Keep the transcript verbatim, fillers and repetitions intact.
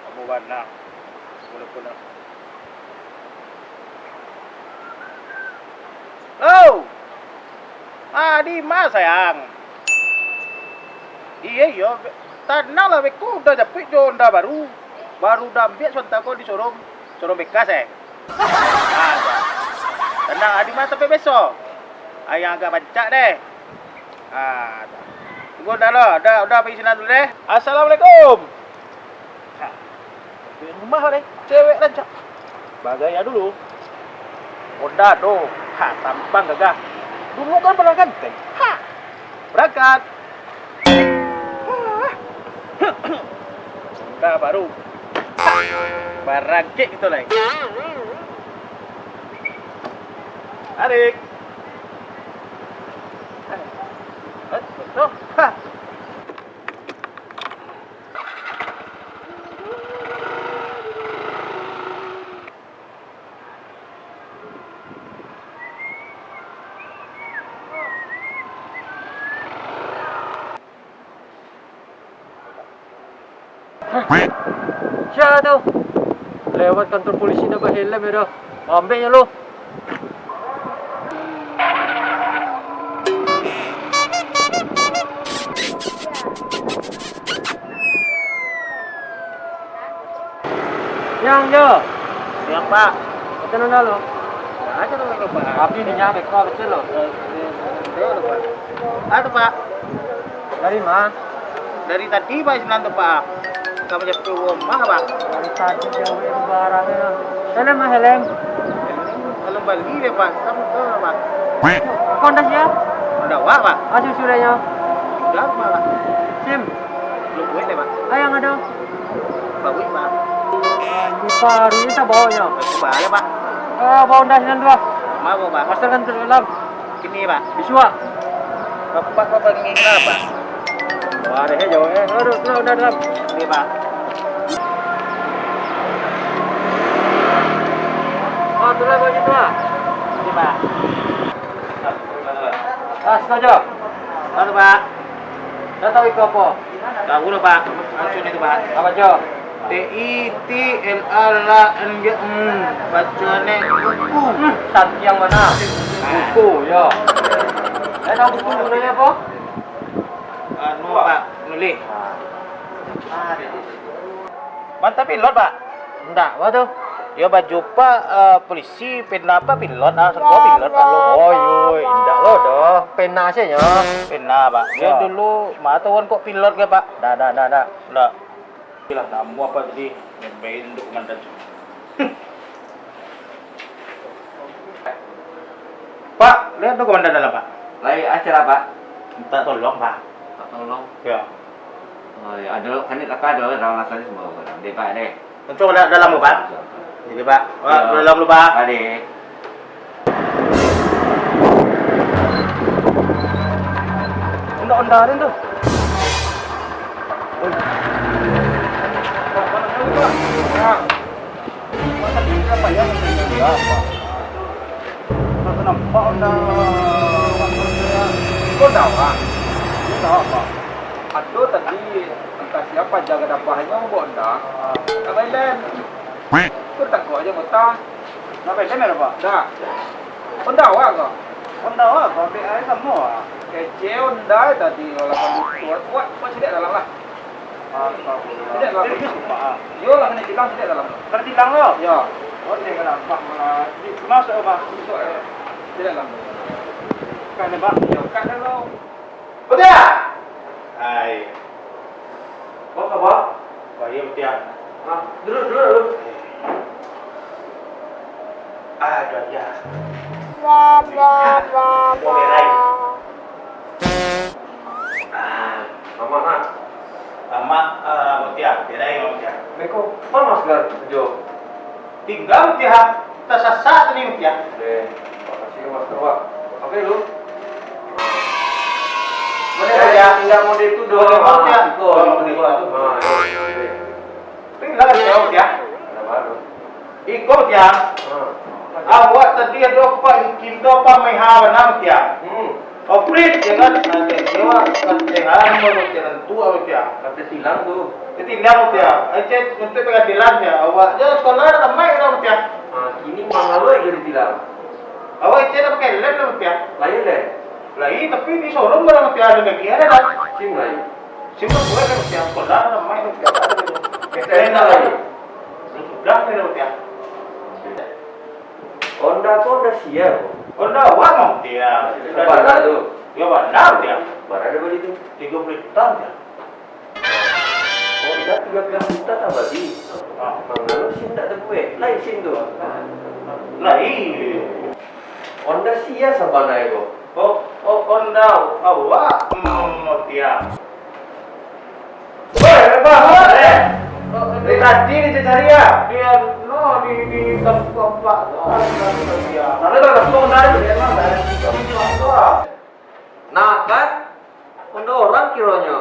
Kamu bana. Boleh pulang. Halo. Ah, di ma, sayang? Iyo, iyo. Tananglah, beko udah japuik jo onda baru. Baru udah ambiak sabanta ko di showroom. Showroom bekas, eh? Ah, tanang, ah, di ma tampek beso? Ah, yang agak rancak deh. Ah, tunggu dah lo, dah, dah pai sinan dulu deh. Assalamualaikum. Ha, di rumah deh, cewek rancak. Bagaya dulu. Onda do, ha, tampang gagah. Dulu kan pernah ganteng. Ha, berangkat. Ha. Onda baru. Ha, barangkek gitu lah. Tarik. Hah? Sia tu? Lewat kantor polisi ndak bahelm yo doh. Ambiak nyo lu. Yang jo. Siap, Pak. Betul ndak lu? Nah, aja lu, Pak. Tapi minyak beko betul lo. Eh, eh, betul, Pak. Anu, Pak. Dari ma? Dari tadi, Pak, sinan tu, Pak. Ka manjapuik rumah, Pak. Dari tadi jauah barang yo. Helm, ah, helm. Kalau bali deh, Pak. Kamu tahu lah, Pak. Honda sia? Honda awak, Pak. Aja sudah yo. Sudah, Pak. SIM? Belum buat deh, Pak. Ah, yang ada? Bawa, Pak. Ini baru ini tak bawa yo. Bawa lah, Pak. Ah, bawa Honda sinan tu, ah. Mau, Pak. Pasal kan dalam. Kini, Pak. Bisuak. Bapak, Bapak ngingga, Pak. Wah, deh, jauh, eh. Aduh, tulah, udah, dalam. Kini, Pak. Oh, tulah, Pak, gitu, ah. Kini, Pak. Ah, sengaja. Halo, Pak. Dah tahu itu apa? Tahu lah, Pak. Baco ni tu, Pak. Apa, Jo? T I T L A L A N G, hmm, baco ni buku. Hmm, santiang mana? Buku, yo. Dah tahu buku gunanya apa? Anu, Pak, nulis. Mantap pilot, Pak. Ndak, apa tu? Yo, baju Pak, eh, polisi, pena Pak pilot, ah, sangko pilot, Pak, lo. Oh, yo, indak lo doh. Pena sajo. Pena, Pak. Yo, dulu, ma tahuan kok pilot ke, Pak? Ndak, ndak, ndak, ndak. Ndak. Bilang kamu apa tadi? Main-main untuk komandan. Pak, lihat tu komandan dalam, Pak. Lai acara, Pak. Minta tolong, Pak. Minta tolong. Ya. Oh, ya, ada kan ni lakah ada dalam rasa ni semua orang. Dia, Pak, deh. Langsung dalam, Pak. Jadi, Pak. Pak, ya. Dalam dulu, Pak. Ada. Onda-onda ni tu. Masa dia payah macam ni. Masa nampak onda, onda awak. Onda awak. Ado tadi, antah siapa jaga dapahnyo bawa onda. Ka Thailand. Tu tangkok aja mota. Nak Thailand ada, Pak? Dah. Onda awak ko? Onda awak ko, ambil aja samo, ah. Kecil onda tadi, kalau kamu buat, buat, buat sini dalam lah. Tidak, Pak. Yo lah, kena tilang, tidak dalam. Kena tilang lo? Ya. Oh, dia kena apa, malah. Masuk, Pak. Masuk, eh. Tidak dalam. Kan, Pak? Ya, kan lo. Udah. Hai. Apa kabar? Baik, Tiang. Ah, duduk, duduk, duduk. Ada dia. Mau berai. Ah, Mamak, Mak. Mamak, eh, Mutiah, berai, Mutiah. Beko, ma Mas Gar, Jo? Tingga, Mutiah. Tasasak tadi, Mutiah. Deh, makasih, Mas Gar, Pak. Oke, lu. Mana ya, ya? Tingga mode itu doang, Mutiah. Iko, yang kedua tuh. Nah, iya, iya. Tingga, Mutiah. Ada baru. Iko, Mutiah. Hmm. Awak tadi ado Pak Hakim tu, Pak Meha bana, Mutiah. Hmm. Oprit, ya kan? Nah, dia, dia wak, kan, dia kan, mau dia kan tua, Bang Tiang. Kan tatilang tu. Tatilang, Bang Tiang. Ai, cek, untuk pengadilan, ya. Awak je sekolah ramai orang, Bang Tiang. Ah, kini mangalo je ditilang. Awak cek nak pakai lem, Bang Tiang. Lain lem? Lain, tapi di showroom barang, Bang Tiang, ada lagi, ada dah. Sim lain. Sim tu buat, Bang Tiang. Sekolah ramai, Bang Tiang. Ada tu. Kita lain. Belum sebelah ni, Bang Tiang. Honda ko Honda sia ko? Honda awak, Bang Tiang. Sabana tu? Yo, bana, Bang Tiang. Bara ado bali tu? Tigo puluah juta, Bang Tiang. Oh, indak tigo puluah juta tabali. Ah. Mangalo sim indak tabuek? Lain sim tu. Lain. Honda sia sabana ko? Oh, oh, Honda awak, mm, Bang Tiang. Woi, apa? Eh, dari tadi dicari-cari ya? Dia, no, di, di tempat, Pak. Mana dah tempat Honda itu? Dia mah dari tempat, Pak. Nah, kan? Honda orang kironyo.